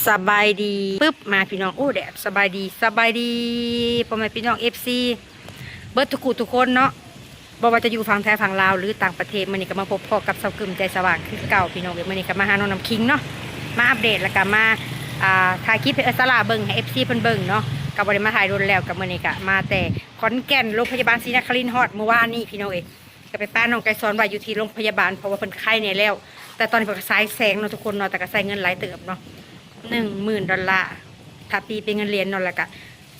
ສະບາຍດີປຶບມາພີ່ນ້ອງ. ໂອ້ ແດດ. ສະບາຍດີ ສະບາຍດີພໍ່ແມ່ພີ່ນ້ອງ ເອັຟຊີ ເບິດທຸກຜູ້ທຸກຄົນເນາະ, ບໍ່ວ່າຈະຢູ່ຝັ່ງໄທ ຝັ່ງລາວ ຫຼື ຕ່າງປະເທດ. ມື້ນີ້ກໍມາພົບພໍ້ກັບສາວກຶມໃຈສະຫວ່າງຄືເກົ່າພີ່ນ້ອງເອີຍ. ມື້ນີ້ກໍມາຫານ້ອງນ້ຳຄິງເນາະ, ມາອັບເດດ ແລ້ວກໍມາ ອ່າ ຖ່າຍຄລິບໃຫ້ເອື້ອຍສາລາເບິ່ງ ໃຫ້ ເອັຟຊີ ເພິ່ນເບິ່ງເນາະ. ກໍບໍ່ໄດ້ມາຖ່າຍດົນແລ້ວ, ກໍມື້ນີ້ກໍມາແຕ່ຂອນແກ່ນ ໂລງພະຍາບານສີນະຄະລິນ ຮອດມື້ວານນີ້ພີ່ນ້ອງເອີຍ. ກໍໄປປະນ້ອງໄກສອນໄວ້ຢູ່ທີ່ໂລງພະຍາບານ ເພາະວ່າເພິ່ນໄຄແນ່ແລ້ວ. ແຕ່ຕອນນີ້ເພິ່ນກໍສາຍແສງເນາະທຸກຄົນເນາະ, ແຕ່ກໍໃຊ້ເງິນຫຼາຍເຕີບເນາະ, ໜຶ່ງໝື່ນດອນລາ ຖ້າຕີເປັນເງິນຫຼຽນເນາະ, ແລ້ວກໍ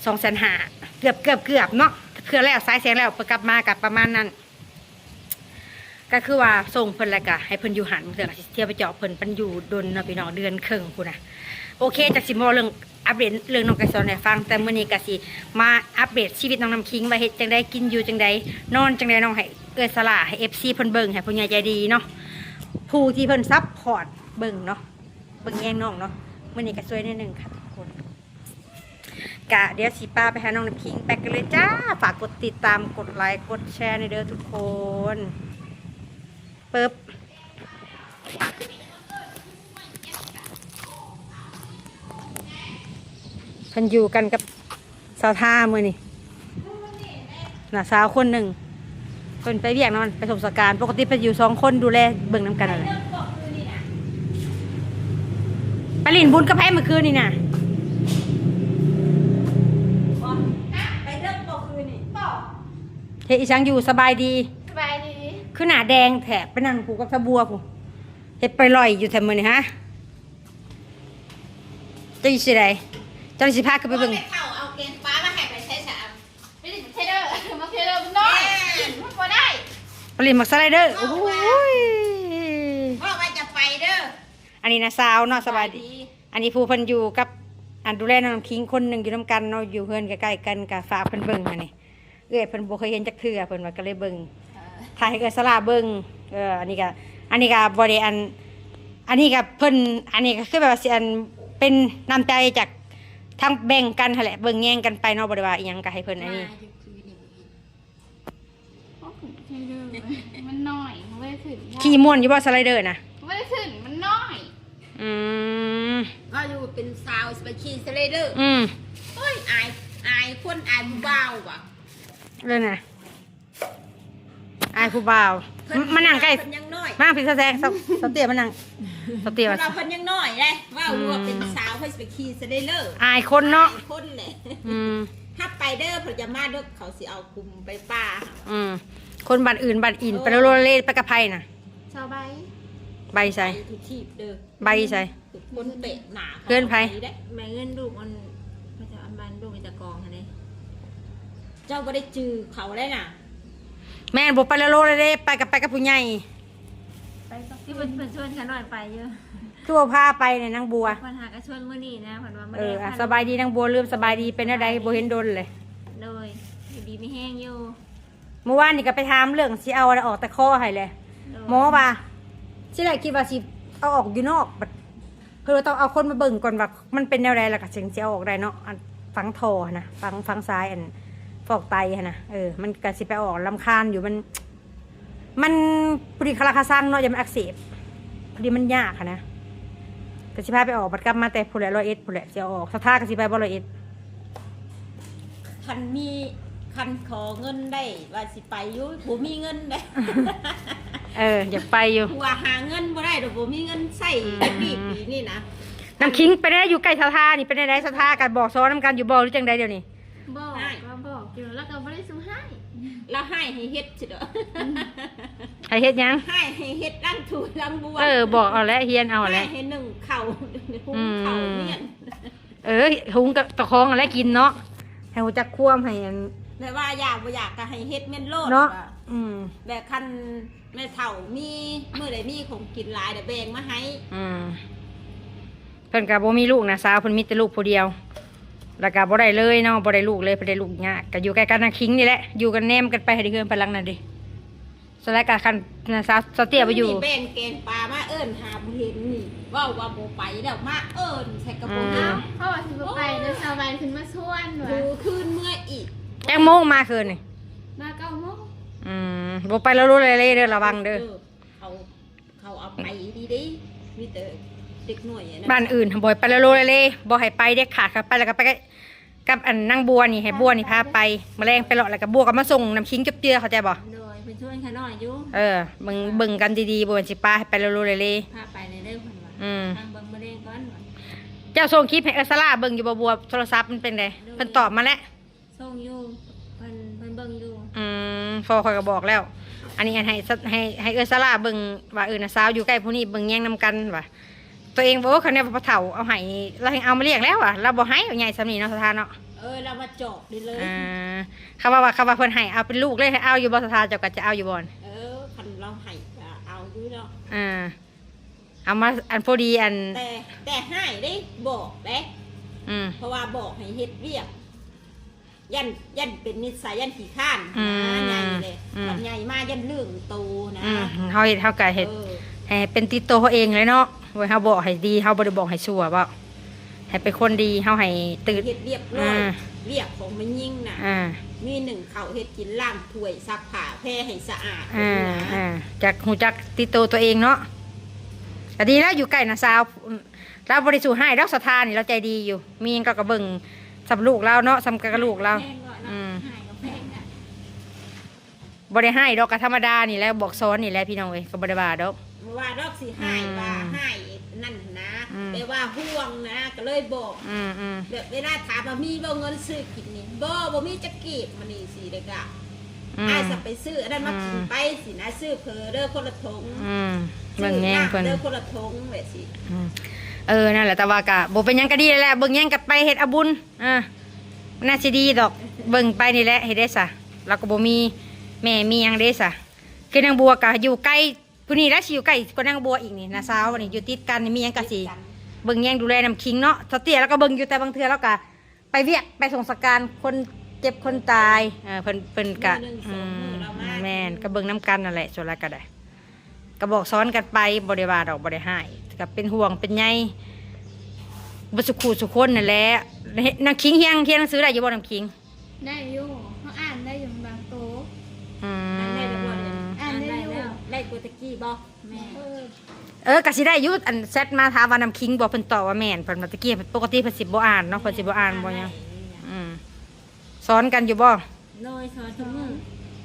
ສອງແສນຫ້າ ເກືອບ ເກືອບ ເກືອບເນາະ. ເພື່ອແລ້ວສາຍແສງແລ້ວ ເພິ່ນກັບມາກໍປະມານນັ້ນ. ກໍຄືວ່າສົ່ງເພິ່ນ ແລ້ວກໍໃຫ້ເພິ່ນຢູ່ຫັ້ນ, ເທື່ອກໍຊິທ່ຽວໄປຈອບເພິ່ນ, ເພິ່ນຢູ່ດົນເນາະພີ່ນ້ອງ, ເດືອນເຄິ່ງພຸ້ນນະ. ໂອເຄ ຈັກຊິເວົ້າເລື່ອງ ອັບເດດເລື່ອງນ້ອງໄກສອນໃຫ້ຟັງ, ແຕ່ມື້ນີ້ກໍຊິມາອັບເດດຊີວິດນ້ອງນ້ຳຄິງ ວ່າເຮັດຈັ່ງໃດ ກິນຢູ່ຈັ່ງໃດ ນອນຈັ່ງໃດເນາະ, ໃຫ້ເອື້ອຍສາລາ ໃຫ້ ເອັຟຊີ ເພິ່ນເບິ່ງ, ໃຫ້ຜູ້ໃຫຍ່ໃຈດີເນາະ, ຜູ້ທີ່ເພິ່ນຊັບພອດເບິ່ງເນາະ, ເບິ່ງແຍງນ້ອງເນາະ. ມື້ນີ້ກໍຊ່ວຍໜ້ອຍໜຶ່ງຄ່ະທຸກຄົນ. ກະດຽວຊິພາໄປຫານ້ອງນ້ຳຄິງ ໄປກັນເລີຍຈ້າ. ຝາກກົດຕິດຕາມ ກົດໄລ ກົດແຊແດ່ເດີທຸກຄົນ. ປຶບ ເພິ່ນຢູ່ກັນກັບສາວທາມື້ນີ້, ນ້າສາວຄົນໜຶ່ງ ເພິ່ນໄປວຽກນຳ ໄປຊົມສະການ. ປົກກະຕິເພິ່ນຢູ່ສອງຄົນ ດູແລເບິ່ງນຳກັນນັ້ນແຫຼະ. ໄປຫຼິ້ນບຸນກັບໃຜມື້ຄືນນີ້ນະ? ໄປເດີບໍ່ຄືນນີ້? ເຮັດອີ່ຫຍັງຢູ່? ສະບາຍດີ. ສະບາຍດີ. ຄືໜ້າແດງແທ້ ໄປນັ່ງຄູ່ກັບສາວບົວພຸ້ນ. ເຮັດໄປລ່ອຍຢູ່ແທ້ມື້ນີ້ຫະ? ເຈົ້າຊິໄດ້ ເຈົ້າຊິພາກັນໄປເບິ່ງ. ເຂົາເອົາແກງປາມາໃຫ້ໄປໃຊ້ສາມ ໄປຫຼິ້ນເທເດີ ມາເທເດີເນາະ. ມັນບໍ່ໄດ້ ໄປຫຼິ້ນໝາກສະໄລເດີ. ໂອ້ຍ ເວົ້າວ່າຈະໄປເດີ. ອັນນີ້ນ້າສາວເນາະ, ສະບາຍດີ. ສະບາຍດີ. ອັນນີ້ຜູ້ເພິ່ນຢູ່ກັບ ອັນ ດູແລນ້ອງນ້ຳຄິງຄົນໜຶ່ງ ຢູ່ນຳກັນເນາະ, ຢູ່ເຮືອນໃກ້ໆກັນ, ກໍຝາກເພິ່ນເບິ່ງຫັ້ນນີ້. ເອື້ອຍເພິ່ນບໍ່ເຄີຍເຫັນຈັກເທື່ອ ເພິ່ນວ່າກໍເລີຍເບິ່ງ ເອີ ຖ່າຍໃຫ້ເອື້ອຍສາລາເບິ່ງ. ເອີ ອັນນີ້ກໍ ອັນນີ້ກໍບໍ່ໄດ້ ອັນ ອັນນີ້ກໍເພິ່ນ ອັນນີ້ກໍຄືແບບວ່າຊິ ອັນ ເປັນນ້ຳໃຈຈາກທາງແບ່ງກັນຫັ້ນແຫຼະ, ເບິ່ງແຍງກັນໄປເນາະ, ບໍ່ໄດ້ວ່າອີ່ຫຍັງ ກໍໃຫ້ເພິ່ນອັນນີ້. ມາຢູ່ຄືນນີ້ບໍ່ເຫັນ ມັນນ້ອຍ ມັນບໍ່ໄດ້ຂຶ້ນ. ຂີ່ມ່ວນຢູ່ບໍ່ສະໄລເດີນະ? ບໍ່ໄດ້ຂຶ້ນ ມັນນ້ອຍ. ອືມ ວ່າຢູ່ເປັນສາວຊິໄປຂີ່ສະໄລເດີ. ອືມ ໂອ້ຍ ອາຍ ອາຍຄົນ ອາຍຜູ້ບ່າວຫວາ. ເອີນະ ອາຍຜູ້ບ່າວ. ມາ ມານັ່ງໃກ້ ເພິ່ນຍັງນ້ອຍ ມາພີ່ສາວແສງ ສາວ ສາວເຕ້ຍມານັ່ງ. ສາວເຕ້ຍວ່າ ເພິ່ນຍັງນ້ອຍເດ້ ເວົ້າຢູ່ວ່າເປັນສາວ ເພິ່ນຊິໄປຂີ່ສະໄລເດີ. ອາຍຄົນເນາະ ອາຍຄົນແຫຼະ. ອືມ ຫາກໄປເດີ ເພິ່ນຈະມາເດີ ເຂົາຊິເອົາຄຸມໄປປ່າ. ອືມ ຄົນບ້ານອື່ນບ້ານອິນ ເອີ ໄປໂລເລໄປກັບໃຜນະ? ຊາວໃບ. ໃບໃສ? ໄປທຸກທີ່ເດີ. ໃບໃສ? ຄົນແປກໜ້າ. ເພື່ອນໃຜ? ໃບເງິນລູກມັນ ມັນຈະອັນບ້ານລູກໃນຕະກອງຫັ້ນເດ້. ເຈົ້າບໍ່ໄດ້ຈື່ເຂົາໄດ້ນະ. ແມ່ນ ບໍ່ໄປລະໂລລະເດ ໄປກັບ ໄປກັບຜູ້ໃຫຍ່. ໄປກັບທີ່ເພິ່ນ ເພິ່ນຊວນຂ້ານ້ອຍໄປຢູ່. ຄືບໍ່ພາໄປນີ້ນາງບົວ? ເພິ່ນຫາກະຊວນມື້ນີ້ນະ ເພິ່ນວ່າມື້ ເອີ ແລງ. ອ່ະ ສະບາຍດີນາງບົວ, ລືມສະບາຍດີ ເປັນແນວໃດ ບໍ່ເຫັນດົນເລີຍ. ໂດຍ ຢູ່ດີມີແຮງຢູ່. ມື້ວານນີ້ກໍໄປຖາມເລື່ອງຊິເອົາອອກຕະຄໍໃຫ້ແຫຼະ. ໂດຍ ໝໍວ່າ ທີແລກຄິດວ່າຊິເອົາອອກຢູ່ນອກ ບັດ ເພິ່ນວ່າຕ້ອງເອົາຄົນມາເບິ່ງກ່ອນວ່າມັນເປັນແນວໃດ ແລ້ວກໍຈຶ່ງຊິເອົາອອກໄດ້ເນາະ. ອັນ ຝັງທໍ່ຫັ້ນນະ ຝັງ ຝັງສາຍ ອັນ ຟອກໄຕຫັ້ນນະ. ເອີ ມັນກໍຊິໄປອອກ ລຳຄານຢູ່. ມັນ ມັນ ພໍດີຄາລາຄາຊັງເນາະ ຢ້ານມັນອັກເສບ ພໍດີມັນຍາກຫັ້ນນະ. ກໍຊິພາໄປອອກ ບັດກັບມາແຕ່ພຸ້ນແຫຼະ ຮ້ອຍເອັດພຸ້ນແຫຼະ ຊິເອົາອອກ. ສາວທາກໍຊິໄປບໍ່ ຮ້ອຍເອັດ? ຄັນມີ ຄັນຂໍເງິນໄດ້ວ່າຊິໄປຢູ່ ບໍ່ມີເງິນເດ້. ເອີ ຢາກໄປຢູ່ ວ່າຫາເງິນບໍ່ໄດ້ດອກ ບໍ່ມີເງິນໃຊ້. ອືມ ປີນີ້ນະ. ນ້ຳຄິງໄປໄດ້ ຢູ່ໃກ້ສາວທານີ້ ເປັນແນວໃດ? ສາວທາກໍບອກສອນນຳກັນຢູ່ບໍ່ ຫຼືຈັ່ງໃດດຽວນີ້? ບອກ ບອກຢູ່ ແລ້ວກໍບໍ່ໄດ້ສູ່ຮ້າຍ. ລາວຮ້າຍໃຫ້ເຮັດຊິດອກ. ໃຫ້ເຮັດຫຍັງ? ຮ້າຍໃຫ້ເຮັດລ້າງຖ້ວຍລ້າງບ່ວນ. ເອີ ບອກເອົາແຫຼະ ຮຽນເອົາແຫຼະ. ຮ້າຍໃຫ້ໜຶ້ງເຂົ້າ ຫຸງເຂົ້າ ອືມ ຮຽນ. ເອີ ຫຸງກັບເຈົ້າຂອງຫັ້ນແຫຼະກິນເນາະ ໃຫ້ຮູ້ຈັກຄວາມ ໃຫ້ອັນ ແບບວ່າຢາກບໍ່ຢາກກໍໃຫ້ເຮັດແມ່ນໂລດເນາະ. ອືມ ແບບຄັນແມ່ເຖົ້າມີ ມື້ໃດມີຂອງກິນຫຼາຍ ແລ້ວແບ່ງມາໃຫ້. ອືມ ເພິ່ນກໍບໍ່ມີລູກນະ ສາວເພິ່ນມີແຕ່ລູກຜູ້ດຽວ ແລ້ວກໍບໍ່ໄດ້ເລີຍເນາະ ບໍ່ໄດ້ລູກເລີຍ ເພິ່ນໄດ້ລູກຍາກ. ກໍຢູ່ໃກ້ກັບນ້າຄິງນີ້ແຫຼະ ຢູ່ກັນແນມກັນໄປ ໃຫ້ເຮືອນໄປຫຼັງນັ້ນເດ. ສະໄລກະຄັນ ສາວ ສາວເຕ້ຍບໍ່ຢູ່ ນີ້ແບ່ງແກງປາມາເອີ້ນຫາບໍ່ເຫັນນີ້ ເວົ້າວ່າບໍ່ໄປແລ້ວ ມາເອີ້ນໃສ່ກະບໍ່ເຫັນ. ອືມ ເພາະວ່າຊິບໍ່ໄປນະ ສາວໃບຂຶ້ນມາຊວນວ່າ ຄືຄືນເມືອອີກ. ຈັກໂມງມາຄືນນີ້? ມາເກົ້າໂມງ. ອືມ ບໍ່ໄປລະໂລລະເລເດີ ລະວັງເດີ. ເອີ ເຂົາ ເຂົາເອົາໄປດີເດ້ ມີແຕ່ ເດັກນ້ອຍອັນນັ້ນ ບ້ານອື່ນຫັ້ນບໍ່ໃຫ້ໄປໂລໆເລໆ ບໍ່ໃຫ້ໄປເດັດຂາດ. ຄັນໄປແລ້ວກໍໄປກັບອັນນາງບົວນີ້ ໃຫ້ບົວນີ້ພາໄປ. ມື້ແລງໄປເລາະ ແລ້ວກໍບົວກໍມາສົ່ງນ້ຳຄິງຈົບເຈື່ອເຂົາໃຈບໍ່? ໂດຍ ເພິ່ນຊວນຂ້ານ້ອຍຢູ່. ເອີ ເບິ່ງ ເບິ່ງກັນດີໆ ບໍ່ແມ່ນຊິປາໃຫ້ໄປໂລໆເລໆ ພາໄປເລີຍເດີເພິ່ນວ່າ. ອືມ ຟັງເບິ່ງມື້ແລງກ່ອນວ່າ. ເຈົ້າສົ່ງຄລິບໃຫ້ເອື້ອຍສາລາເບິ່ງຢູ່ບໍ່ບົວ? ໂທລະສັບມັນເປັນໃດ? ໂດຍ ເພິ່ນຕອບມາແລ້ວ. ສົ່ງຢູ່ ເພິ່ນ ເພິ່ນເບິ່ງຢູ່. ອືມ ພໍ່ຂ້ອຍກໍບອກແລ້ວ ອັນນີ້ ອັນໃຫ້ ໃຫ້ ໃຫ້ເອື້ອຍສາລາເບິ່ງວ່າ ເອີ ນ້າສາວຢູ່ໃກ້ຜູ້ນີ້ ເບິ່ງແຍງນຳກັນວ່າ ຕົວເອງ ໂອ້ ຄັນແນວພໍ່ເຖົ້າເອົາໃຫ້ນີ້ ລາວແຮ່ງເອົາມາລ້ຽງແລ້ວວ່າ ລາວບໍ່ໃຫ້ ໃຫຍ່ສ່ຳນີ້ເນາະ ສາວທາເນາະ. ເອີ ລາວມາຈອກນີ້ເລີຍ. ອ່າ ຄັນວ່າ ວ່າ ຄັນວ່າເພິ່ນໃຫ້ເອົາເປັນລູກເລີຍ ເອົາຢູ່ບໍ່ ສາວທາ? ເຈົ້າກໍຈະເອົາຢູ່ບໍ່? ເອີ ຄັນລາວໃຫ້ກໍເອົາຢູ່ເນາະ. ອ່າ ເອົາມາ ອັນ ພໍດີ ອັນ ແຕ່ ແຕ່ຮ້າຍເດ້ ບອກເດ້. ອືມ ເພາະວ່າບອກໃຫ້ເຮັດວຽກ ຢ້ານ ຢ້ານເປັນນິໄສ ຢ້ານຂີ້ຄ້ານ. ອືມ ນະ ໃຫຍ່ເດ້. ອືມ ບັດໃຫຍ່ມາຢ້ານເລື່ອງໂຕນະ. ອືມ ເຮົາເຮັດ ເຮົາກໍເຮັດ ເອີ ໃຫ້ເປັນຕິດໂຕເຮົາເອງເລີຍເນາະ. ໂອ້ຍ ເຮົາບອກໃຫ້ດີ ເຮົາບໍ່ໄດ້ບອກໃຫ້ຊົ່ວບໍ? ໃຫ້ເປັນຄົນດີ ເຮົາໃຫ້ຕື່ນ ເຮັດວຽກຮ້ອຍ. ອືມ ວຽກຂອງແມ່ຍິງນະ ອ່າ ມີໜຶ້ງເຂົ້າ ເຮັດກິນ ລ້າງຖ້ວຍ ຊັກຜ້າ ແຜ່ໃຫ້ສະອາດ. ອ່າ ແບບນີ້ນະ ອ່າ ຈັກ ຮູ້ຈັກຕິດໂຕຕົວເອງເນາະ. ກໍດີແລ້ວ ຢູ່ໃກ້ນ້າສາວ ລາວບໍ່ໄດ້ສູ້ຮ້າຍດອກ ສາວທານີ້ ລາວໃຈດີຢູ່. ມີຫຍັງກໍ ກໍເບິ່ງສ່ຳລູກລາວເນາະ ສ່ຳກັບລູກລາວ. ແພງເນາະ ອືມ ຮ້າຍກໍແພງນະ. ບໍ່ໄດ້ຮ້າຍດອກ ກໍທຳມະດານີ້ແຫຼະ ບອກສອນນີ້ແຫຼະ ພີ່ນ້ອງເອີຍ ກໍບໍ່ໄດ້ວ່າດອກ. ບໍ່ວ່າດອກ ຊິຮ້າຍ ອືມ ວ່າຮ້າຍນັ້ນນະ. ອືມ ແບບວ່າຫ່ວງນະ ກໍເລີຍບອກ. ອືມໆ ແບບເວລາຖາມວ່າມີບໍ່ເງິນຊື້ກິນນີ້ ບໍ່ ບໍ່ມີຈັກກີບ ມານີ້ຊິໄດ້ກະ ອືມ ອ້າຍຊິໄປຊື້ອັນນັ້ນມາກິນ ອືມ ໄປຊິນະ ຊື້ເຝີເດີຄົນລະຖົງ. ອືມ ເບິ່ງແຍງເພິ່ນ ຊື້ນ້ຳເດີຄົນລະຖົງ ແບບຊີ້. ອືມ ເອີ ນັ້ນແຫຼະ ແຕ່ວ່າກະບໍ່ເປັນຫຍັງ ກະດີແລ້ວແຫຼະ ເບິ່ງແຍງກັນໄປເຮັດເອົາບຸນ. ອ່າ ໜ້າຊິດີດອກ ເບິ່ງໄປນີ້ແຫຼະ. ເຮັດໄດ້ຊະ ລາວກໍບໍ່ມີແມ່ມີຫຍັງເດ້ຊະ. ຄືນາງບົວກໍຢູ່ໃກ້ ຜູ້ນີ້ລະຊິຢູ່ໃກ້ກວ່ານາງບົວອີກນີ້ ນ້າສາວນີ້ ຢູ່ຕິດກັນນີ້ ມີຫຍັງກໍຊິ ຕິດກັນ ເບິ່ງແຍງດູແລນ້ຳຄິງເນາະ. ສາວເຕ້ຍລາວກໍເບິ່ງຢູ່ ແຕ່ບາງເທື່ອລາວກໍ ໄປວຽກໄປສົ່ງສະການຄົນເຈັບຄົນຕາຍ. ເອີ ເພິ່ນ ເພິ່ນກະ ມື້ໜຶ່ງສອງມື້ລາວມາ ອືມ ແມ່ນ ກໍເບິ່ງນຳກັນນັ້ນແຫຼະ. ສ່ວນຫຼາຍກໍໄດ້ ກໍບອກສອນກັນໄປ ບໍ່ໄດ້ວ່າດອກ ບໍ່ໄດ້ຮ້າຍ ກໍເປັນຫ່ວງເປັນໃຍເບິດສູ່ຄູ່ສູ່ຄົນນັ້ນແຫຼະ. ນ້ຳຄິງຮຽນ ຮຽນໜັງສືໄດ້ຢູ່ບໍ່ ນ້ຳຄິງ? ໄດ້ຢູ່ ເຮົາອ່ານໄດ້ຢູ່ບາງໂຕ. ອືມ ອ່ານໄດ້ແລ້ວບໍ່? ອ່ານໄດ້ຢູ່ ອ່ານໄດ້ແລ້ວ ໄດ້ກວ່າແຕ່ກີ້ບໍ່? ແມ່ນ ເອີ ກໍຊິໄດ້ຢູ່. ອັນແຊັດມາຖາມວ່ານ້ຳຄິງບໍ່ ເພິ່ນຕອບວ່າແມ່ນ. ເພິ່ນວ່າແຕ່ກີ້ປົກກະຕິເພິ່ນຊິບໍ່ອ່ານເນາະ ເພິ່ນຊິບໍ່ອ່ານບໍ່ຫຍັງ. ອືມ ສອນກັນຢູ່ບໍ່? ໂດຍ ສອນທຸກມື້.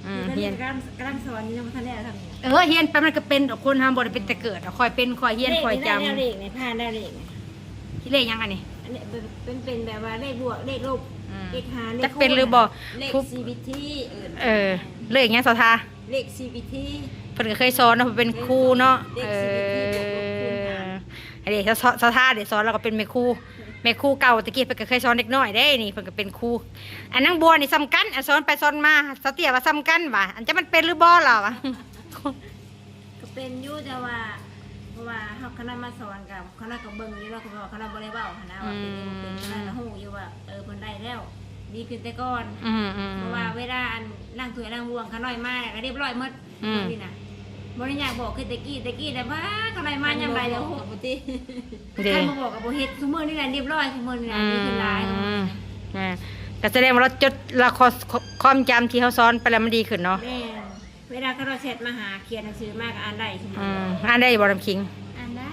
ອືມ ຮຽນ ກຳລັງ ກຳລັງສອນຢູ່ ຍັງບໍ່ທັນແລ້ວ. ເອີ ຮຽນໄປມັນກໍເປັນດອກ ຄົນເຮົາບໍ່ໄດ້ເປັນແຕ່ເກີດ. ຂ້ອຍເປັນ ຂ້ອຍຮຽນ ຂ້ອຍຈຳ. ເລກນີ້ ຜ່ານແລ້ວ ເລກນີ້ ເລກຫຍັງອັນນີ້? ອັນນີ້ເປັນ ເປັນແບບວ່າເລກບວກ ເລກລົບ ອືມ ເລກຫານ ເລກ ຈັກເປັນຫຼືບໍ່? ເລກ CVT ເອີ້ນ ເອີ ເລກຫຍັງ ສາວທາ? ເລກ CVT ເພິ່ນກໍເຄີຍສອນເນາະ ເພິ່ນເປັນຄູເນາະ. ເອີ ອັນນີ້ ສາວ ສາວທາເດ ສອນ ລາວກໍເປັນແມ່ຄູ ແມ່ຄູເກົ່າ. ແຕ່ກີ້ເພິ່ນກໍເຄີຍສອນເດັກນ້ອຍເດ້ ນີ້ເພິ່ນກໍເປັນຄູ. ອັນນາງບົວນີ້ສ່ຳກັນ ອັນສອນໄປສອນມາ ສາວເຕ້ຍວ່າສ່ຳກັນວ່າ ອັນຈະມັນເປັນຫຼືບໍ່ລາວວ່າ. ກໍເປັນຢູ່ ແຕ່ວ່າ ເພາະວ່າເຮົາ ຄະນະມາສອນກັບ ຄະນະກໍເບິ່ງຢູ່ເນາະ ເພາະວ່າຄະນະບໍ່ໄດ້ເວົ້າຫັ້ນນະ ວ່າເປັນ ອືມ ເປັນ ຄະນະກໍຮູ້ຢູ່ວ່າ ເອີ ເພິ່ນໄດ້ແລ້ວ ດີຂຶ້ນແຕ່ກ່ອນ. ອືມໆ ເພາະວ່າເວລາອັນລ້າງຖ້ວຍລ້າງບ່ວງ ຂະນ້ອຍມາແລ້ວກໍຮຽບຮ້ອຍໝົດ. ອືມ ນີ້ນະ ບໍ່ໄດ້ຍາກບອກຄືແຕ່ກີ້ ແຕ່ກີ້ນະ ວ່າຂະນ້ອຍມາຍາມໃດແລ້ວ ບໍ່ຮູ້ ເດ້ ຄັນບໍ່ບອກກໍບໍ່ເຮັດ. ຊຸມື້ນີ້ນະຮຽບຮ້ອຍ ຊຸມື້ນີ້ນະ ອືມ ດີຂຶ້ນຫຼາຍ. ແມ່ນ ກໍສະແດງວ່າລາວຈົດ ລາວຄວາມ ຄວາມຈຳທີ່ເຮົາສອນໄປແລ້ວມັນດີຂຶ້ນເນາະ. ແມ່ນ ເວລາເຂົາເຈົ້າແຊັດມາຫາ ຂຽນໜັງສືມາກໍອ່ານໄດ້. ອືມ ອ່ານໄດ້ຢູ່ບໍ່ ນ້ຳຄິງ? ອ່ານໄດ້.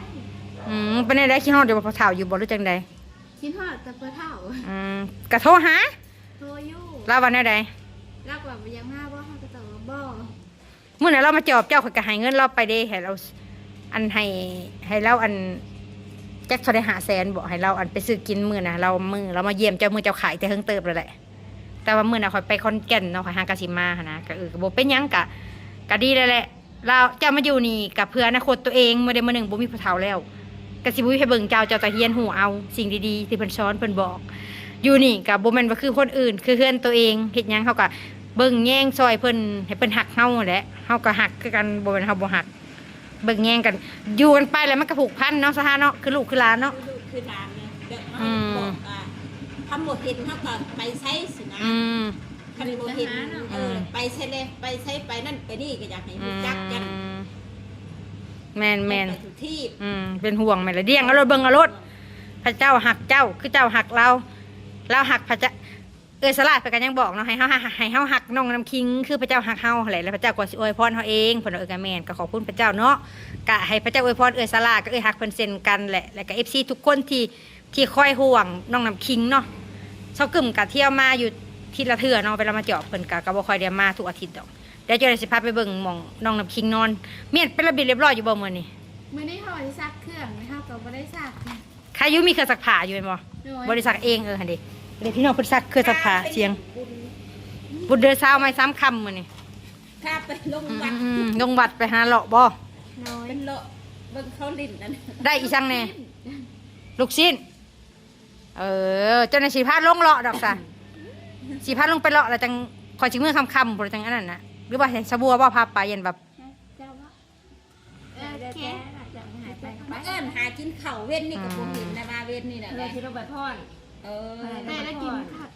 ອືມ ເປັນແນວໃດ ຄິດຮອດຢູ່ບໍ່ພໍ່ເຖົ້າຢູ່ບໍ່ ຫຼືຈັ່ງໃດ? ຄິດຮອດແຕ່ພໍ່ເຖົ້າ. ອືມ ກະໂທຫາ ໂທຢູ່. ລາວວ່າແນວໃດ? ລາວວ່າບໍ່ຢາກມາບໍ່? ເຮົາກໍຕອບວ່າບໍ່. ມື້ນັ້ນລາວມາຈອບເຈົ້າ ຂ້ອຍກໍໃຫ້ເງິນລາວໄປເດ້ ໃຫ້ລາວ ອັນ ໃຫ້ ໃຫ້ລາວ ອັນ ຈັກເທົ່າໃດ ຫ້າແສນບໍ ໃຫ້ລາວ ອັນ ໄປຊື້ກິນມື້ນະ. ລາວ ມື້ລາວມາຢ້ຽມເຈົ້າ ມື້ເຈົ້າຂາຍແຕ່ເຫິງເຕີບແລ້ວແຫຼະ. ແຕ່ວ່າມື້ນະຂ້ອຍໄປຂອນແກ່ນເນາະ ຂ້ອຍຫາກໍຊິມາຫັ້ນນະ ກໍ ເອີ ກໍບໍ່ເປັນຫຍັງ ກະ ກະດີແລ້ວແຫຼະ. ລາວ ເຈົ້າມາຢູ່ນີ້ກະເພື່ອອະນາຄົດຕົວເອງ ມື້ໃດມື້ໜຶ່ງບໍ່ມີຜູ້ເຖົ້າແລ້ວ ກະຊິບໍ່ມີໃຜເບິ່ງເຈົ້າ ເຈົ້າກະຮຽນຮູ້ເອົາສິ່ງດີໆທີ່ເພິ່ນສອນເພິ່ນບອກ. ຢູ່ນີ້ກະບໍ່ແມ່ນວ່າຄືຄົນອື່ນ ຄືເຮືອນຕົວເອງ ເຮັດຫຍັງເຮົາກະເບິ່ງແຍງຊ່ອຍເພິ່ນ ໃຫ້ເພິ່ນຮັກເຮົາຫັ້ນແຫຼະ ເຮົາກະຮັກຄືກັນ ບໍ່ແມ່ນເຮົາບໍ່ຮັກ. ເບິ່ງແຍງກັນ ຢູ່ກັນໄປແລ້ວມັນກໍຜູກພັນເນາະ ສາທາເນາະ ຄືລູກຄືຫຼານເນາະ ຄືລູກຄືຫຼານເລີຍ. ແບບເຮົາ ອືມ ບອກວ່າ ຄັນບໍ່ເຫັນເຮົາກໍໄປໃສຊີ້ນະ. ອືມ ຄັນບໍ່ເຫັນ ໄປຫາເນາະ ເອີ ອືມ ໄປໃສແດ່ ໄປໃສ ໄປນັ້ນໄປນີ້ ກໍຢາກໃຫ້ຮູ້ຈັກກັນ. ອືມ ແມ່ນໆ ໄປທຸກທີ່. ອືມ ເປັນຫ່ວງແມ່ນລະ ລ້ຽງເອົາໂລດ ເບິ່ງເອົາໂລດ. ພະເຈົ້າຮັກເຈົ້າ ຄືເຈົ້າຮັກລາວ ລາວຮັກພະເຈົ້າ. ເອື້ອຍສາລາເພິ່ນກໍຍັງບອກເນາະ ໃຫ້ເຮົາ ໃຫ້ເຮົາຮັກນ້ອງນ້ຳຄິງຄືພະເຈົ້າຮັກເຮົາຫັ້ນແຫຼະ ແລ້ວພະເຈົ້າກໍຊິອວຍພອນເຮົາເອງ. ເພິ່ນວ່າ ເອີ ກໍແມ່ນ ກໍຂອບຄຸນພະເຈົ້າເນາະ ກະໃຫ້ພະເຈົ້າອວຍພອນເອື້ອຍສາລາກັບເອື້ອຍຮັກເພິ່ນເຊັ່ນກັນແຫຼະ ແລ້ວກໍເອັຟຊີທຸກຄົນທີ່ ທີ່ຄອຍຫ່ວງນ້ອງນ້ຳຄິງເນາະ. ຊາວກຶມກະທ່ຽວມາຢູ່ທິດລະເທື່ອເນາະ ເວລາມາຈອບເພິ່ນກະ ກໍບໍ່ຄ່ອຍໄດ້ມາທຸກອາທິດດອກ. ດຽວຈັ່ງໃດຊິພາໄປເບິ່ງໝ່ອງນ້ອງນ້ຳຄິງນອນ. ມ້ຽນເປັນລະບຽບລຽບຮ້ອຍຢູ່ບໍ່ມື້ນີ້? ມື້ນີ້ເຮົາຊິຊັກເຄື່ອງ ເຮົາກໍບໍ່ໄດ້ຊັກ. ໃຄຢູ່ມີເຄື່ອງຊັກຜ້າຢູ່ແມ່ນບໍ່? ໂດຍ ບໍ່ໄດ້ຊັກເອງ. ເອີ ຫັ້ນເດ້ ເດ້ພີ່ນ້ອງເພິ່ນຊັກເຄື່ອງຊັກຜ້າ ສຽງບຸນເດືອນຊາວໃໝ່ສາມຄ່ຳມື້ນີ້. ພາໄປລົງວັດ ອືມໆ ລົງວັດໄປຫາເລາະບໍ່? ໂດຍ ເປັນເລາະເບິ່ງເຂົາຫຼິ້ນນັ້ນ ໄດ້ອີ່ສັງແດ່? ລູກຊິ້ນ. ເອີ ເຈົ້ານາຍຊິພາລົງເລາະດອກຊະ ຊິພາລົງໄປເລາະ ແລ້ວຈັ່ງຂ້ອຍຊິເມືອຄ່ຳໆ ພຸ້ນ ຈັ່ງອັນນັ້ນນະ. ຫຼືວ່າໃຫ້ສາບົວບໍ່ພາໄປ ຢ້ານແບບ ເອີ ໂອເຄ ມາເອີ້ນຫາກິນເຂົ້າເວັນນີ້ກໍບໍ່ເຫັນນະ ມາເວັນນີ້ນະ ເອີ ຊິລົງໄປພ້ອນ. ເອີ ແຕ່ໄດ້ກິນ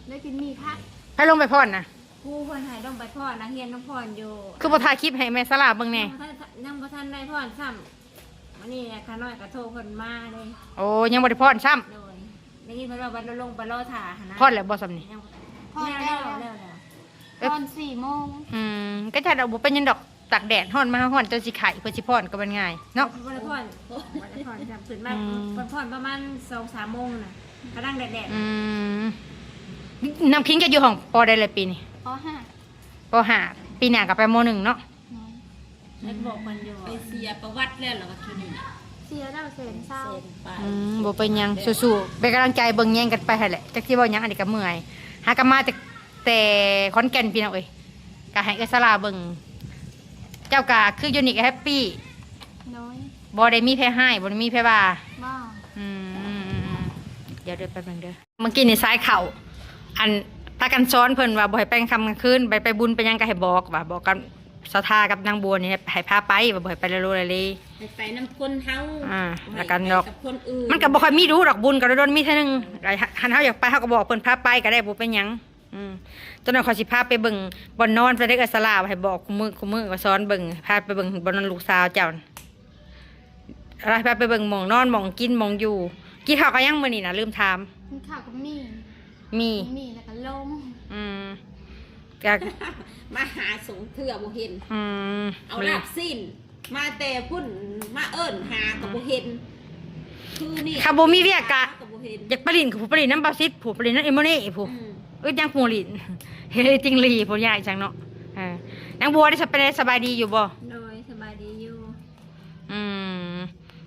ໄດ້ກິນໝີ່ຜັດ. ໃຜລົງໄປພ້ອນນະ? ຄູເພິ່ນໃຫ້ລົງໄປພ້ອນ ນັກຮຽນນຳພ້ອນຢູ່. ຄືບໍ່ຖ່າຍຄລິບໃຫ້ແມ່ສາລາເບິ່ງແດ່? ຍັງບໍ່ທັນ ຍັງບໍ່ທັນໄດ້ພ້ອນຊ້ຳ. ມື້ນີ້ຂ້ານ້ອຍກໍໂທເພິ່ນມາເດ້. ໂອ້ ຍັງບໍ່ໄດ້ພ້ອນຊ້ຳ. ໂດຍ ໄດ້ຍິນເພິ່ນວ່າວັດລະລົງໄປລໍຖ້າຫັ້ນນະ. ພ້ອນແລ້ວບໍ່ຊ້ຳນີ້? ຍັງບໍ່ທັນ. ພ້ອນແລ້ວ ແລ້ວ ແລ້ວ ແລ້ວ ແລ້ວ ແລ້ວ. ອືມ ກໍຈະບໍ່ເປັນຫຍັງດອກ ຕາກແດດຮ້ອນມາຮ້ອນ ເຈົ້າຊິໄຂ້ ເພິ່ນຊິພ້ອນກໍມັນງ່າຍເນາະ. ບໍ່ໄດ້ພ້ອນ ບໍ່ໄດ້ພ້ອນ ຕື່ນມາ ອືມ ເພິ່ນພ້ອນປະມານສອງສາມໂມງນະ ກຳລັງແດດໆ. ອືມ ນ້ຳຄິງຈະຢູ່ຫ້ອງ ປໍໃດລະປີນີ້? ປໍຫ້າ. ປໍຫ້າ ປີໜ້າກໍໄປມໍໜຶ່ງເນາະ. ອືມ ໄດ້ບອກເພິ່ນຢູ່ ໄປເສຍປະຫວັດແລ້ວລະວ່າ ເທື່ອນີ້ເສຍແລ້ວແສນຊາວ. ອືມ ບໍ່ເປັນຫຍັງ ສູ້ໆ ເປັນກຳລັງໃຈ ເບິ່ງແຍງກັນໄປຫັ້ນແຫຼະ. ຈັກຊິເວົ້າຫຍັງ ອັນນີ້ກໍເມື່ອຍ ຫາກໍມາແຕ່ ແຕ່ຂອນແກ່ນ ພີ່ນ້ອງເອີຍ. ກໍໃຫ້ເອື້ອຍສາລາເບິ່ງ ເຈົ້າກໍຄືຢູ່ນີ້ກໍແຮັບປີ. ໂດຍ ບໍ່ໄດ້ມີໃຜຮ້າຍ ບໍ່ໄດ້ມີໃຜວ່າ. ບໍ່. ອືມ ດຽວ ດຽວແປັບໜຶ່ງເດີ. ເມື່ອກີ້ນີ້ສາຍເຂົ້າ ອັນ ພາກັນສອນເພິ່ນວ່າບໍ່ໃຫ້ໄປກາງຄ່ຳກາງຄືນ ໄປ ໄປບຸນໄປຫຍັງກໍໃຫ້ບອກ ວ່າບອກກັບສາວທາກັບນາງບົວນີ້ໃຫ້ພາໄປ ວ່າບໍ່ໃຫ້ໄປລະໂລລະເລ ໃຫ້ໄປນຳຄົນເຮົາ. ອ່າ ແລ້ວກັນດອກ ໄປກັບຄົນອື່ນ ມັນກໍບໍ່ຄ່ອຍມີດູດອກ ບຸນກໍດົນໆມີເທື່ອໜຶ່ງ. ຄັນເຮົາຢາກໄປ ເຮົາກໍບອກເພິ່ນພາໄປກໍໄດ້ ບໍ່ເປັນຫຍັງ. ອືມ ຕອນນັ້ນຂ້ອຍຊິພາໄປເບິ່ງບ່ອນນອນ ເພິ່ນໄດ້ເອື້ອຍສາລາໃຫ້ບອກຄູ່ມື້ ຄູ່ມື້ກໍສອນເບິ່ງ ພາໄປເບິ່ງບ່ອນນອນລູກສາວເຈົ້າ. ລະພາໄປເບິ່ງໝ່ອງນອນ ໝ່ອງກິນ ໝ່ອງຢູ່. ກິນເຂົ້າກັບຫຍັງມື້ນີ້ນະ? ລືມຖາມ. ກິນເຂົ້າກັບໝີ່ ໝີ່ ໝີ່ແລ້ວກໍລົມ. ອືມ ກະ ມາຫາສອງເທື່ອບໍ່ເຫັນ. ອືມ ເອົາລາບຊີ້ນມາແຕ່ພຸ້ນ ມາເອີ້ນຫາກໍບໍ່ເຫັນ. ຄືນີ້ ຄັນບໍ່ມີວຽກກະ ກໍບໍ່ເຫັນ. ຢາກໄປຫຼິ້ນ ຜູ້ໄປຫຼິ້ນນຳບ່າວສິດ ຜູ້ໄປຫຼິ້ນນຳເອໂມເນ່ຜູ້. ອືມ ອຶດຫຍັງໝູ່ຫຼິ້ນ ເຮັດຈິງຫຼີ້ຜູ້ ຍາກຈັງເນາະ. ເອີ ນາງບົວໄດ້ສະ ເປັນໄດ ສະບາຍດີຢູ່ບໍ່? ໂດຍ ສະບາຍດີຢູ່. ອືມ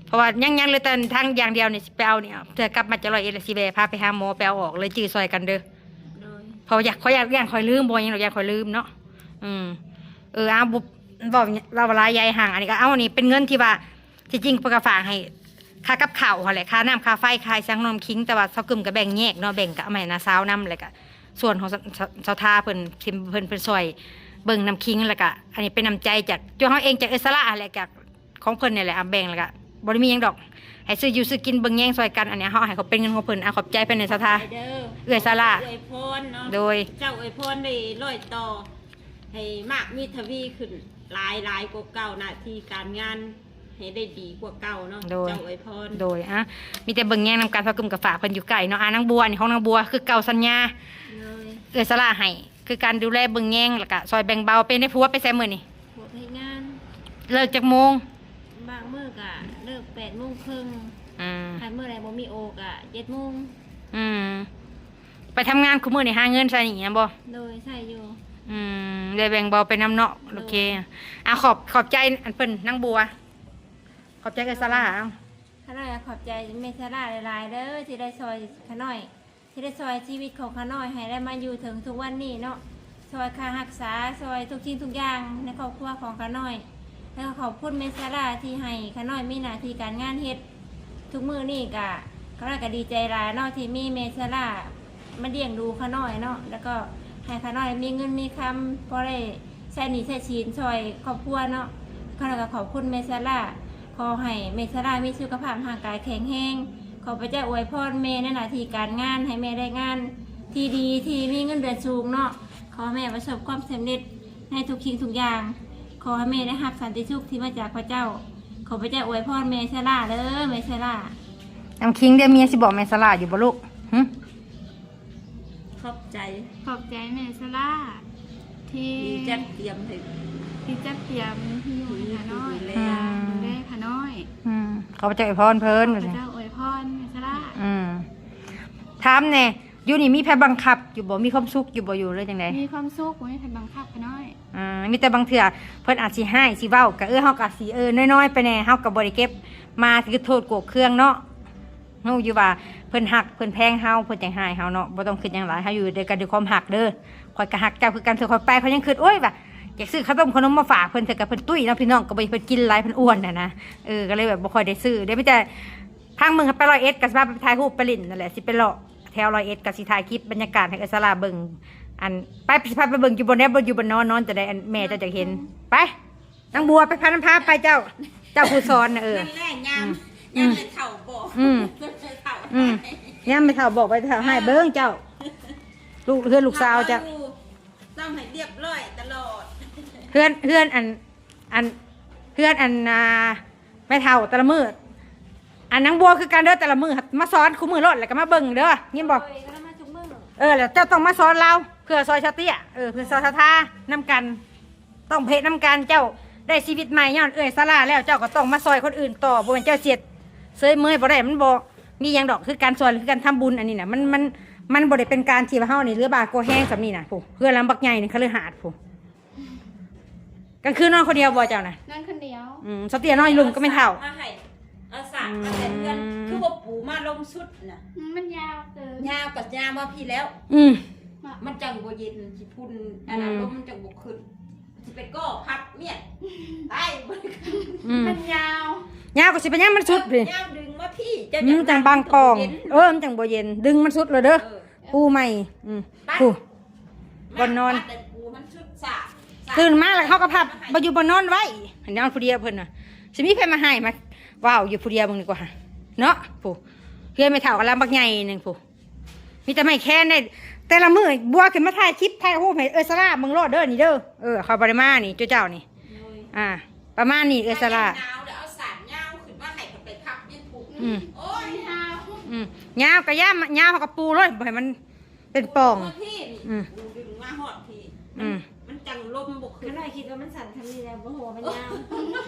ເພາະວ່າຍັງ ຍັງເຫຼືອແຕ່ທາງຢ່າງດຽວນີ້ ຊິໄປເອົານີ້ ເທື່ອກັບມາຈາກຮ້ອຍເອັດແລ້ວຊິແວ່ພາໄປຫາໝໍ ໄປເອົາອອກເລີຍ ຈື່ຊ່ອຍກັນເດີ. ໂດຍ ເພາະວ່າຢາກ ຂ້ອຍຢ້ານ ຢ້ານຂ້ອຍລືມ ບໍ່ຫຍັງດອກ ຢ້ານຂ້ອຍລືມເນາະ. ອືມ ເອີ ເອົາ ບໍ່ ເວົ້າ ເວົ້າຫຼາຍໃຫຍ່ຫ່າງ. ອັນນີ້ກໍເອົາ ອັນນີ້ເປັນເງິນທີ່ວ່າ ທີ່ຈິງເພິ່ນກໍຝາກໃຫ້ຄ່າກັບເຂົ້າຫັ້ນແຫຼະ ຄ່ານ້ຳຄ່າໄຟ ຄ່າຫຍັງ ນ້ອງນ້ຳຄິງ. ແຕ່ວ່າສາວກຶມກໍແບ່ງແຍກເນາະ ແບ່ງກໍເອົາມາໃຫ້ນ້າສາວນຳ ແລ້ວກໍສ່ວນຂອງ ສ- ສ- ສາວທາເພິ່ນ ທີ່ເພິ່ນ ເພິ່ນຊ່ອຍເບິ່ງນ້ຳຄິງ. ແລ້ວກໍອັນນີ້ເປັນນ້ຳໃຈຈາກຕົວເຮົາເອງ ຈາກເອື້ອຍສາລາຫັ້ນແຫຼະ ຈາກ ຂອງເພິ່ນນີ້ແຫຼະ ອາ ແບ່ງ ແລ້ວກະບໍ່ໄດ້ມີຫຍັງດອກ ໃຫ້ຊື້ຢູ່ຊື້ກິນ ເບິ່ງແຍງຊ່ອຍກັນ. ອັນນີ້ເຮົາໃຫ້ເຂົາເປັນເງິນຂອງເພິ່ນ. ອາ ຂອບໃຈເພິ່ນແດ່ ສາວທາ ເອື້ອຍສາລາ. ອວຍພອນເນາະ ໂດຍ ເຈົ້າອວຍພອນໄດ້ຮ້ອຍຕໍ່ ໃຫ້ມາກມີທະວີຂຶ້ນ ຫຼາຍໆກວ່າເກົ່າ ໜ້າທີ່ການງານໃຫ້ໄດ້ດີກວ່າເກົ່າເນາະ. ໂດຍ ເຈົ້າອວຍພອນ. ໂດຍ ອາ ມີແຕ່ເບິ່ງແຍງນຳກັນ ເພາະກຶມກໍຝາກເພິ່ນຢູ່ໃກ້ເນາະ. ອາ ນາງບົວ ອັນນີ້ຂອງນາງບົວ ຄືເກົ່າ ສັນຍາ ເອື້ອຍສາລາໃຫ້ ຄືການດູແລເບິ່ງແຍງ ແລ້ວກະຊ່ອຍແບ່ງເບົາ. ເປັນໄດ ຜົວໄປໃສມື້ນີ້? ຜົວໄປເຮັດງານ. ເລີກຈັກໂມງ? ບາງມື້ກະເລີກແປດໂມງເຄິ່ງ. ອືມ ຄັນມື້ໃດບໍ່ມີໂອກະເຈັດໂມງ. ອືມ ໄປທຳງານຄູ່ມື້ນີ້ ຫາເງິນໃຊ້ໜີ້ນຳບໍ່? ໂດຍ ໃຊ້ຢູ່. ອືມ ໄດ້ແບ່ງເບົາໄປນຳເນາະ. ໂດຍ ໂອເຄ ອາ ຂອບ ຂອບໃຈອັນເພິ່ນ ນາງບົວ. ຂອບໃຈເອື້ອຍສາລາ. ເອົາ ຂ້ານ້ອຍຂອບໃຈແມ່ສາລາຫຼາຍໆເດີ ທີ່ໄດ້ຊ່ອຍຂ້ານ້ອຍ ທີ່ໄດ້ຊ່ອຍຊີວິດຂອງຂ້ານ້ອຍໃຫ້ໄດ້ມາຢູ່ເຖິງທຸກວັນນີ້ເນາະ, ຊ່ອຍຄ່າຮັກສາ ຊ່ອຍທຸກສິ່ງທຸກຢ່າງໃນຄອບຄົວຂອງຂ້ານ້ອຍ. ແລ້ວກໍຂອບຄຸນແມ່ຊາລາທີ່ໃຫ້ຂ້ານ້ອຍມີໜ້າທີ່ການງານເຮັດ. ທຸກມື້ນີ້ກະ ຂ້ານ້ອຍກະດີໃຈຫຼາຍເນາະ ທີ່ມີແມ່ຊາລາມາລ້ຽງດູຂ້ານ້ອຍເນາະ, ແລ້ວກໍໃຫ້ຂ້ານ້ອຍມີເງິນມີຄຳ ພໍໄດ້ໃຊ້ໜີ້ໃຊ້ສິນຊ່ອຍຄອບຄົວເນາະ. ຂ້ານ້ອຍກະຂອບຄຸນແມ່ຊາລາ. ຂໍໃຫ້ແມ່ຊາລາມີສຸຂະພາບຮ່າງກາຍແຂງແຮງ. ຂໍພະເຈົ້າອວຍພອນແມ່ໃນໜ້າທີ່ການງານ ໃຫ້ແມ່ໄດ້ງານທີ່ດີ ທີ່ມີເງິນເດືອນສູງເນາະ. ຂໍໃຫ້ແມ່ປະສົບຄວາມສຳເລັດໃນທຸກສິ່ງທຸກຢ່າງ. ຂໍໃຫ້ແມ່ໄດ້ຮັບສັນຕິສຸກທີ່ມາຈາກພະເຈົ້າ. ຂໍພະເຈົ້າອວຍພອນແມ່ຊາລາເດີ ແມ່ຊາລາ. ນ້ຳຄິງເດ ມີຫຍັງຊິບອກແມ່ຊາລາຢູ່ບໍ່ລູກ? ຫຶ? ຂອບໃຈ ຂອບໃຈແມ່ສາລາທີ່ ທີ່ຈັດກຽມໃຫ້ ທີ່ຈັດກຽມທີ່ຢູ່ໃຫ້ຂ້ານ້ອຍ ອືມ ດູແລຂ້ານ້ອຍ ອືມ ຂໍພະເຈົ້າອວຍພອນເພິ່ນ ຂໍພະເຈົ້າອວຍພອນແມ່ສາລາ ອືມ ຖາມແດ່ ຢູ່ນີ້ມີໃຜບັງຄັບຢູ່ບໍ່? ມີຄວາມສຸກຢູ່ບໍ່? ຢູ່ ຫຼືຈັ່ງໃດ? ມີຄວາມສຸກ ບໍ່ມີໃຜບັງຄັບຂ້ານ້ອຍ ອືມ ມີແຕ່ບາງເທື່ອເພິ່ນອາດຊິຮ້າຍຊິເວົ້າ ກະ ເອີ ເຮົາກະຊິ ເອີ ນ້ອຍໆໄປແດ່ ເຮົາກະບໍ່ໄດ້ເກັບມາຖືໂທດໂກກເຄືອງເນາະ. ຮູ້ຢູ່ວ່າເພິ່ນຮັກເພິ່ນແພງເຮົາ ເພິ່ນຈັ່ງຮ້າຍເຮົາເນາະ ບໍ່ຕ້ອງຄິດຫຍັງຫຼາຍ ເຮົາຢູ່ນຳກັນດ້ວຍຄວາມຮັກເດີ ຂ້ອຍກະຮັກເຈົ້າຄືກັນ ເທື່ອຂ້ອຍໄປຂ້ອຍຍັງຄິດ ໂອ້ຍ ວ່າຢາກຊື້ເຂົ້າຕົ້ມເຂົ້າໜົມມາຝາກເພິ່ນ ແຕ່ກະເພິ່ນຕຸ້ຍເນາະພີ່ນ້ອງ ກະບໍ່ຢາກເພິ່ນກິນຫຼາຍ ເພິ່ນອ້ວນຫັ້ນນະ ເອີ ກະເລີຍແບບບໍ່ຄ່ອຍໄດ້ຊື້ເດ້ ມີແຕ່ທາງເມືອງໄປຮ້ອຍເອັດ ກະຊິພາໄປຖ່າຍຮູບໄປຫຼິ້ນນັ້ນແຫຼະ ຊິໄປເລາະແຖວຮ້ອຍເອັດ ກະຊິຖ່າຍຄລິບບັນຍາກາດໃຫ້ເອື້ອຍສາລາເບິ່ງ ອັນ ໄປ ຊິພາໄປເບິ່ງຢູ່ບ່ອນໃດ ບ່ອນຢູ່ບ່ອນນອນ ນອນຈັ່ງໃດ ອັນແມ່ເຈົ້າຢາກເຫັນ ໄປ ນາງບົວໄປ ພານຳພາໄປເຈົ້າ ເຈົ້າຜູ້ສອນນະ ເອີ ນັ້ນແຫຼະຍາມ ອືມ ຍາມແມ່ເຖົ້າບອກ ອືມ ແມ່ເຖົ້າ ອືມ ຍາມແມ່ເຖົ້າບອກໄປ ເຖົ້າໃຫ້ເບິ່ງເຈົ້າ ລູກ ເຮືອນລູກສາວເຈົ້າ ຕ້ອງໃຫ້ລຽບລ້ອຍຕະຫຼອດ ເຮືອນ ເຮືອນອັນ ອັນ ເຮືອນອັນ ອ່າ ແມ່ເຖົ້າແຕ່ລະມື້ ອັນນາງບົວຄືກັນເດີ ແຕ່ລະມື້ມາສອນຄູ່ມື້ໂລດ ແລ້ວກະມາເບິ່ງເດີ ຍິນບໍ່? ໂດຍ ກະມາທຸກມື້ ເອີ ແລ້ວເຈົ້າຕ້ອງມາສອນລາວ ເພື່ອຊ່ອຍຊາວເຕ້ຍ ເອີ ເພື່ອຊ່ອຍຊາວທານຳກັນ ຕ້ອງເພະນຳກັນ ເຈົ້າໄດ້ຊີວິດໃໝ່ຍ້ອນເອື້ອຍສາລາແລ້ວ ເຈົ້າກໍຕ້ອງມາຊ່ອຍຄົນອື່ນຕໍ່ ບໍ່ແມ່ນເຈົ້າຊິເຮັດເສີຍເມີຍບໍ່ໄດ້ ມັນບໍ່ມີຫຍັງດອກ ຄືການຊ່ອຍ ຄືການທຳບຸນ ອັນນີ້ນະ ມັນ ມັນ ມັນບໍ່ໄດ້ເປັນການທີ່ວ່າເຮົານີ້ເຫຼືອບ່າກໍແຮງສ່ຳນີ້ນະ ຜູ້ ເຮືອນຫຼັງບັກໃຫຍ່ນີ້ຄະລືຫາດຜູ້ ກາງຄືນນອນຄົນດຽວບໍ່ເຈົ້ານະ? ນອນຄົນດຽວ ອືມ ສາວເຕ້ຍນອນຢູ່ລຸ່ມກັບແມ່ເຖົ້າ ມາໃຫ້ ເອົາສາກມາແຕ່ເຮືອນ ອືມ ຄືບໍ່ປູມາລົງສຸດນະ ມັນຍາວເກີນ ຍາວກະຍາວມາພີ້ແລ້ວ ອືມ ມັນຈັ່ງບໍ່ເຢັນ ຂີ້ຝຸ່ນ ອັນນັ້ນ ອືມ ລົມມັນຈັ່ງບໍ່ຂຶ້ນ ຊິໄປກໍພັດມຽນ ໄປ ອືມ ມັນຍາວ ຍາວກະຊິໄປຍັງມັນສຸດພີ້ ຍາວດຶງມາພີ້ ອືມ ເຈົ້າຈັ່ງບັງກອງ ເອີ ມັນຈັ່ງບໍ່ເຢັນ ດຶງມັນສຸດເລີຍເດີ ເອີ ປູໃໝ່ ອືມ ໄປ ຜູ້ ບ່ອນນອນ ມັນສຸດສາກ ຕື່ນມາແລ້ວເຮົາກະພັບ ມາໃຫ້ ບໍ່ຢູ່ບ່ອນນອນໄວ້ ໃຫ້ນອນຜູ້ດຽວເພິ່ນນະ ຊິມີໃຜມາໃຫ້ມາເວົ້າຢູ່ຜູ້ດຽວເບິ່ງດີກວ່າເນາະ ຜູ້ ເຮືອນແມ່ເຖົ້າກະລຳບັກໃຫຍ່ໜຶ່ງຜູ້ ມີແຕ່ໄມ້ແຄນໄດ້ ແຕ່ລະມື້ບົວຂຶ້ນມາຖ່າຍຄລິບຖ່າຍຮູບໃຫ້ເອື້ອຍສາລາເບິ່ງໂລດເດີ ນີ້ເດີ ເອີ ຂ້ອຍບໍ່ໄດ້ມານີ້ ເຈົ້າເຈົ້ານີ້ ໂດຍ ອ່າ ປະມານນີ້ ເອື້ອຍສາລາ ໜາວແລ້ວເອົາສາກຍາວຂຶ້ນມາໃຫ້ເພິ່ນໄປພັບຢູ່ພຸ້ນ ອືມ ໂອ້ຍ ຍາວ ອືມ ຍາວກະຢ່າ ຍາວເຮົາກະປູໂລດ ບໍ່ໃຫ້ມັນເປັນປ່ອງ ອືມ ດຶງມາຮອດພີ້ ອືມ ມັນຈັ່ງລົມບໍ່ຂຶ້ນ ຂ້ານ້ອຍຄິດວ່າມັນສັ້ນສ່ຳນີ້ແລ້ວ ບໍ່ຮູ້ວ່າມັນຍາວ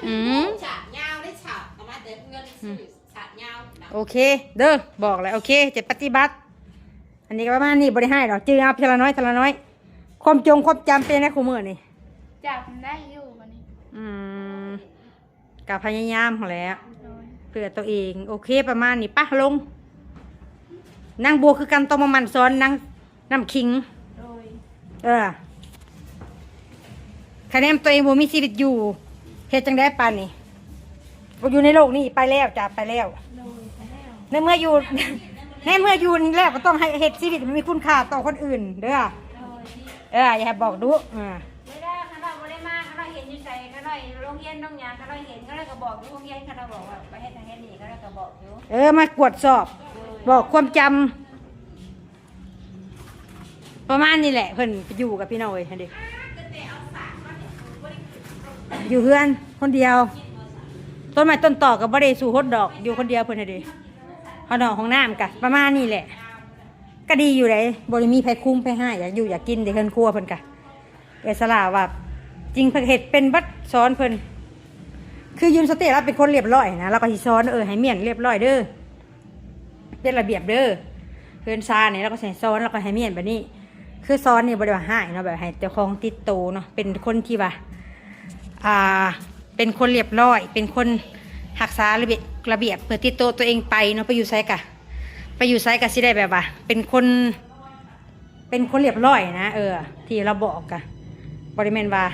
ອືມ ສາກຍາວໄດ້ສາກ ເອົາມາແຕ່ເຮືອນ ອືມ ສາກຍາວນະ ໂອເຄເດີ ບອກແລ້ວ ໂອເຄ ຈະປະຕິບັດ ອັນນີ້ກະປະມານນີ້ ບໍ່ໄດ້ຮ້າຍດອກ ຈື່ເອົາເທື່ອລະນ້ອຍ ເທື່ອລະນ້ອຍ ຄວາມຈົງຄວາມຈຳເປັນໃດຄູ່ມື້ນີ້ ຈຳໄດ້ຢູ່ບັດນີ້ ອືມ ກະພະຍາຍາມຫັ້ນແຫຼະ ໂດຍ ເພື່ອໂຕເອງ ໂອເຄ ປະມານນີ້ ປະ ລົງ ນາງບົວຄືກັນ ຕ້ອງມາໝັ່ນສອນນາງ ນ້ຳຂິງ ໂດຍ ເອີ ຄະແນນໂຕເອງບໍ່ມີຊີວິດຢູ່ ເຮັດຈັ່ງໃດປານນີ້ ບໍ່ຢູ່ໃນໂລກນີ້ ໄປແລ້ວ ຈາກໄປແລ້ວ ໂດຍ ໄປແລ້ວ ໃນເມື່ອຢູ່ ໃນເມື່ອຢູ່ແລ້ວກະຕ້ອງໃຫ້ເຮັດຊີວິດໃຫ້ມີຄຸນຄ່າຕໍ່ຄົນອື່ນເດີ ໂດຍ ເອີ ຢ່າໃຫ້ບອກດຸ ເອີ ເວລາຂ້ານ້ອຍບໍ່ໄດ້ມາ ຂ້ານ້ອຍເຫັນຢູ່ໃສ ຂ້ານ້ອຍໂຮງຮຽນໂຮງຫຍັງ ຂ້ານ້ອຍເຫັນ ຂ້ານ້ອຍກະບອກຢູ່ໂຮງຮຽນ ຂ້ານ້ອຍບອກວ່າໄປເຮັດຫັ້ນເຮັດນີ້ ຂ້ານ້ອຍກະບອກຢູ່ ເອີ ມາກວດສອບ ໂດຍ ບອກຄວາມຈຳ ປະມານນີ້ແຫຼະ ເພິ່ນຢູ່ກັບພີ່ນ້ອງເອີຍຫັ້ນເດ ຢູ່ເຮືອນຄົນດຽວ ຕົ້ນໄມ້ຕົ້ນຕອກກະບໍ່ໄດ້ສູ້ຫົດດອກ ຢູ່ຄົນດຽວເພິ່ນຫັ້ນເດ ຫ້ອງນ້ຳຫ້ອງນ້ຳກະປະມານນີ້ແຫຼະ ກະດີຢູ່ໃດ໋ ບໍ່ໄດ້ມີໃຜຄຸມໃຜຮ້າຍ ຢາກຢູ່ຢາກກິນເດ ເຮືອນຄົວເພິ່ນກະ ເອື້ອຍສາລາວ່າຈິງ ເພິ່ນເຮັດເປັນເບິດ ສອນເພິ່ນ ຄືຍືນສະຕິ ລາວເປັນຄົນລຽບລ້ອຍຫັ້ນນະ ລາວກະຊິສອນ ເອີ ໃຫ້ມ້ຽນລຽບລ້ອຍເດີ ເປັນລະບຽບເດີ ເຮືອນຊານນີ້ລາວກະຊິສອນ ລາວກະໃຫ້ມ້ຽນແບບນີ້ ຄືສອນນີ້ບໍ່ໄດ້ວ່າຮ້າຍເນາະ ແບບໃຫ້ເຈົ້າຂອງຕິດໂຕເນາະ ເປັນຄົນທີ່ວ່າ ອ່າ ເປັນຄົນລຽບລ້ອຍ ເປັນຄົນຮັກສາລະບຽບ ລະບຽບ ເພື່ອຕິດໂຕໂຕເອງໄປເນາະ ໄປຢູ່ໃສກະ ໄປຢູ່ໃສກະຊິໄດ້ແບບວ່າ ເປັນຄົນ ເປັນຄົນລຽບລ້ອຍນະ ເອີ ທີ່ລາວບອກກະ ບໍ່ໄດ້ແມ່ນວ່າ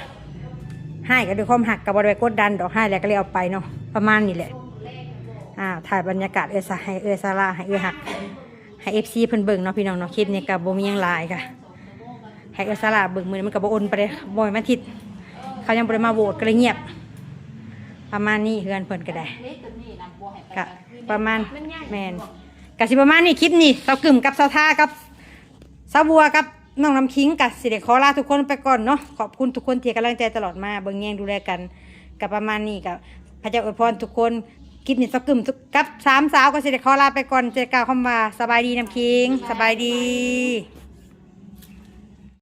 ຮ້າຍກະດ້ວຍຄວາມຮັກ ກະບໍ່ໄດ້ໄປກົດດັນດອກ ຮ້າຍແລ້ວກະເລີຍເອົາໄປເນາະ ປະມານນີ້ແຫຼະ ອ່າ ຖ່າຍບັນຍາກາດເອື້ອຍສາ ໃຫ້ເອື້ອຍສາລາ ໃຫ້ເອື້ອຍຮັກ ໃຫ້ເອັຟຊີເພິ່ນເບິ່ງເນາະ ພີ່ນ້ອງເນາະ ຄລິບນີ້ກະບໍ່ມີຫຍັງຫຼາຍ ກະໃຫ້ເອື້ອຍສາລາເບິ່ງ ມື້ນີ້ມັນກະບໍ່ອຸ່ນປານໃດ ບໍ່ແມ່ນວັນອາທິດ ເຂົາຍັງບໍ່ໄດ້ມາໂຫວດ ກະເລີຍງຽບ ປະມານນີ້ ເຮືອນເພິ່ນກະໄດ້ ກະປະມານ ແມ່ນ ກະຊິປະມານນີ້ ຄລິບນີ້ ສາວກຶ້ມກັບສາວທາກັບ ສາວບົວກັບນ້ອງນ້ຳຂິງກະຊິໄດ້ຂໍລາທຸກຄົນໄປກ່ອນເນາະ ຂອບຄຸນທຸກຄົນທີ່ໃຫ້ກຳລັງໃຈຕະຫຼອດມາ ເບິ່ງແຍງດູແລກັນ ກະປະມານນີ້ ກະພະເຈົ້າອວຍພອນທຸກຄົນ ຄລິບນີ້ສາວກຶ້ມກັບສາມສາວກະຊິໄດ້ຂໍລາໄປກ່ອນ ຈະກ່າວຄຳວ່າ ສະບາຍດີນ້ຳຂິງ ສະບາຍດີ.